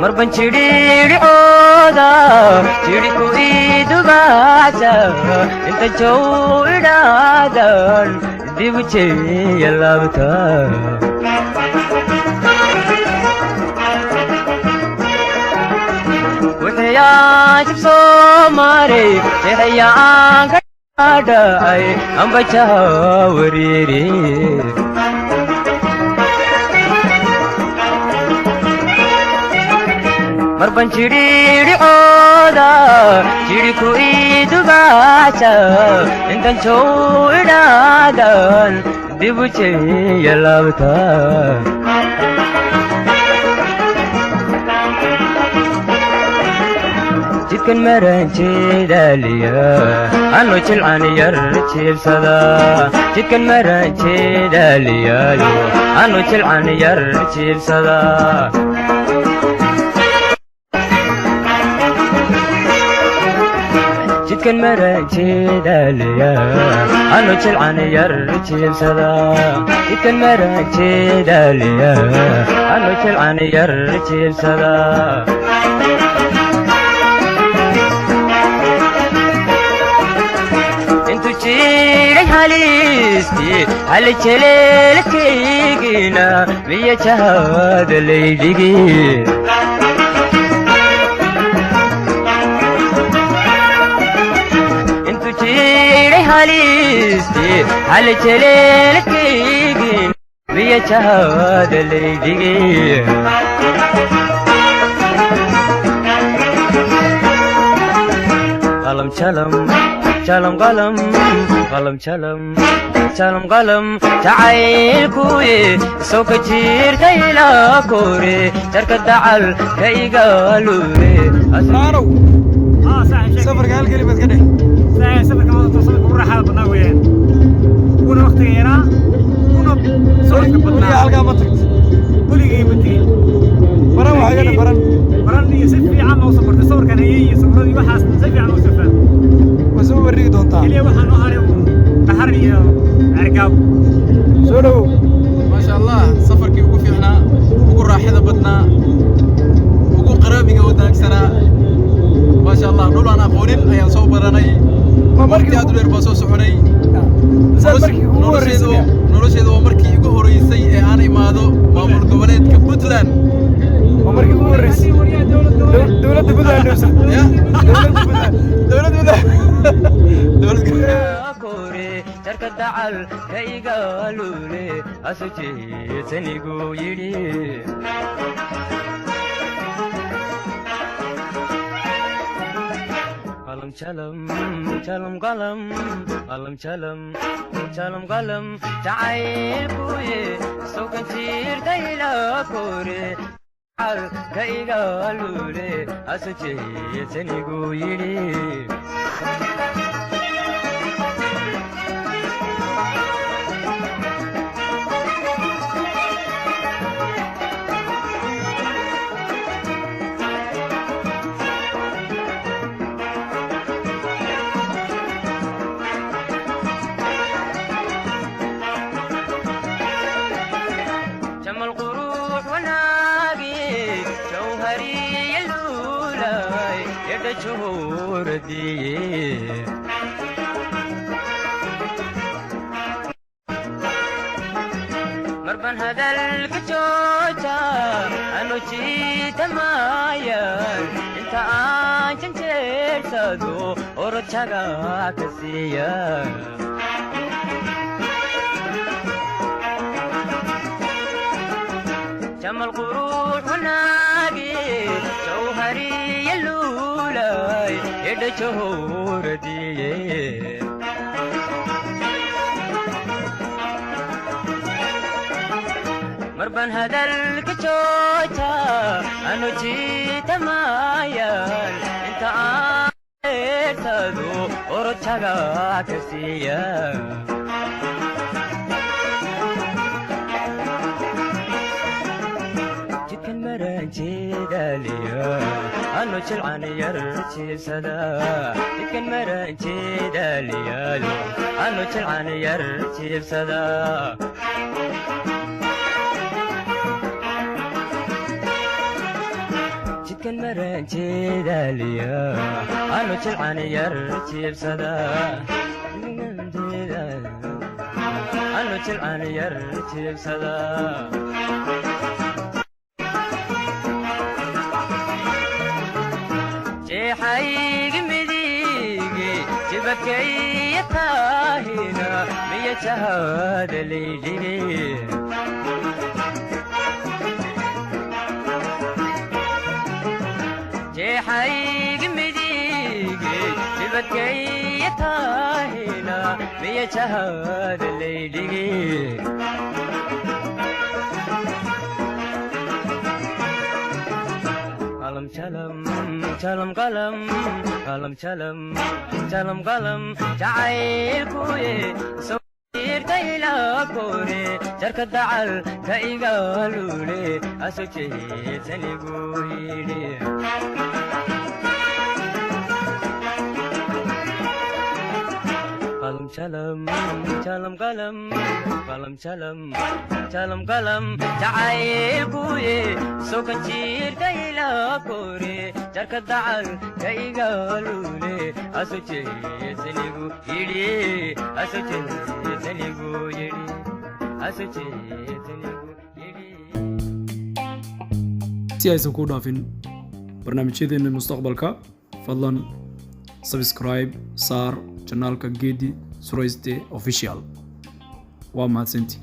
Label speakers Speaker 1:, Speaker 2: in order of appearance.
Speaker 1: Marban jidhiidhicooda jidhku idubaata, inta jow idhaadan dibu jeeya laabta. Wixiyaan jib soo maray, jeexayaan ka dhacay, ambajaha wariiri. Marban jidhiidhicooda jidhku idubaata, intan jow idhaadan dibu jeeya laabta. Jidkan maran jeedaaliya anu jilcan yar jiibsada, jidkan maran jeedaaliyaayo anu jilcan yar jiibsada. Jidkan maran jeedaaliya anu jilcan yar jiibsada, jidkan maran jeedaaliya anu jilcan yar jiibsada. Intu jiray haliistii hal jeleelkaygina miya jahaada laydhigi. Intu jiray haliistii hal jeleelkaygina miya jahaada laydhigi. Qalam jalam jalam qalam qalam jalam jalam qalam jacaylkuye soo ka jiirta ilaa kore jarka dacal ka igaalure.
Speaker 2: Maanow.
Speaker 3: Aa saaxiib, sheeg.
Speaker 2: Safarka hal kelimaad ka dheh.
Speaker 3: Saaxiib, safarka maanta safarka ugu raaxada badnaa weeyaan, uguna waqtiga yaraa, uguna socodka
Speaker 2: weligaa
Speaker 3: badnaa.
Speaker 2: Halkaa ma tagto?
Speaker 3: Weligay ma tegin.
Speaker 2: Baran waxaa iga dheh baran.
Speaker 3: Baran iyo si fiican ma usoo bartay sawirkan hayay iyo sawiradii, waxaas si fiican usoo fahmay.
Speaker 2: Waa soo wareegi doontaa.
Speaker 3: Keliya waxaa noo haray uun Dhaxar iyo Cergaab.
Speaker 2: Soo dhowow.
Speaker 4: Maasha Allah, safarkii ugu fiicnaa, ugu raaxada badnaa, ugu qaraabiga wanaagsanaa, maasha Allah. Dhul aan aqoonin ayaan soo baranay.
Speaker 2: Ma
Speaker 4: waqti
Speaker 2: markii
Speaker 4: aad u dheer baan soo soconay.
Speaker 2: Misaad markii ugu horreysay
Speaker 4: nolosheedu
Speaker 2: miya?
Speaker 4: Nolosheedu waa markii igu horeysay ee aan imaado maamul goboleedka Puntland.
Speaker 2: Ma markii ugu horreysay dowladda Puntland dhowsan?
Speaker 4: Ya.
Speaker 2: Dowladda Puntland.
Speaker 4: Dowlad Puntland, dowlad
Speaker 1: Kore jarka dacal ka igaalule asu jeesanigu yidhi. Qalam jalam jalam qalam qalam jalam jalam qalam jacaylkuye sokan jiirta ilaa kore dacal ka igaalule asu jeesanigu yidhi. Jamal quruux wanaagi jawhariya luulay yadha juhuradiye. Marban hadalka jooja anu jiitamayan, inta aan janjeersado orojaga ka siiya. Jamal quruux wanaagi jawhariya luulay yadha juhuradiye. Marban hadalka jooja anu jiitamayan, inta aan eersado orojaga ka siiya. Jidkan maran jeedaaliya anu jilcan yar jiibsada, jidkan maran jeedaaliyaalo anu jilcan yar jiibsada. Jidkan maran jeedaaliya anu jilcan yar jiibsada, anu jilcan yar jiibsada. Jeexaygi midigi jibadkaya taahina miya jahaada laydhigi. Jeexaygi midigi jibadkaya taahina miya jahaada laydhigi. Qalam jalam jalam qalam qalam jalam jalam qalam jacaylkuye sawirtayla kore jarka dacal ka igaalule aso jeedsanigu yidhi. Qalam jalam jalam qalam qalam jalam jalam qalam jacaylkuye sokan jiirtayla kore jarka dacal ka igaalule aso jeedsanigu yidhi, aso jeedsanigu yidhi, aso jeedsanigu yidhi.
Speaker 5: Si aysan kuu dhaafin barnaamijyadeena mustaqbalka, fadlan subscribe saar channelka Geedi Surayste Official. Waa mahadsantii.